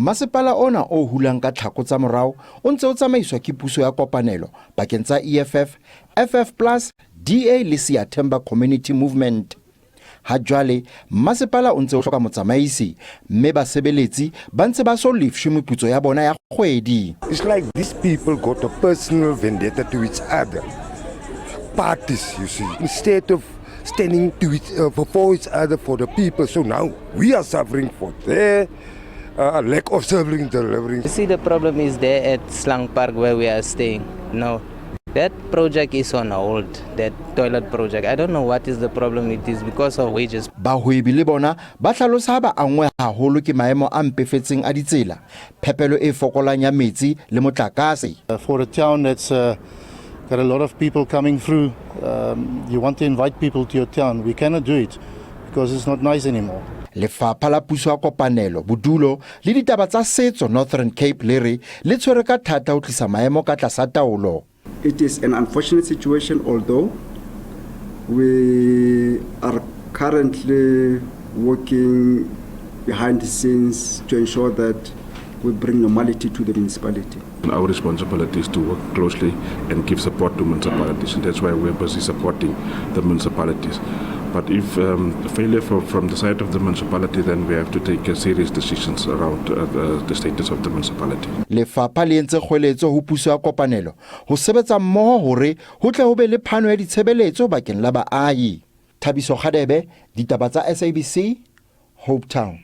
Masepala ona o hulang ka tlhako tsa morao o ntse o tsamaiswa ke puso ya kopanelo pakeng tsa EFF, FF Plus, DA le Siyathemba Community Movement. Ha jwale masepala o ntse o hloka motsamaisi mme basebeletsi ba ntse ba so lefshwe meputso ya bona ya kgwedi. It's like these people got a personal vendetta to each other. Parties, you see, instead of standing for each other, for the people. So now we are suffering for their lack of serving, delivering. You see, the problem is there at Slang Park where we are staying. No, that project is on hold, that toilet project. I don't know what is the problem. It is because of wages. Bahwebi le bona ba hlalosa ha ba angwe haholo ke maemo a mpefetseng a ditsela, phepelo e fokolang ya metsi le motlakase. For a town that's got a lot of people coming through, you want to invite people to your town. We cannot do it because it's not nice anymore. Lefapha la Puso ya Kopanelo, Bodulo le Ditaba tsa Setso Northern Cape le re le tshwere ka thata ho tlisa maemo ka tlasa taolo. It is an unfortunate situation, although we are currently working behind the scenes to ensure that we bring normality to the municipality. Our responsibility is to work closely and give support to municipalities, and that's why we're busy supporting the municipalities. But if failure from the side of the municipality, then we have to take serious decisions around the status of the municipality. Lefapha le entse kgweletso ho puso ya kopanelo ho sebetsa mmoho hore ho tle ho be le phano ya ditshebeletso bakeng la baahi. Thabiso Kgadebe, ditaba tsa SABC, Hopetown.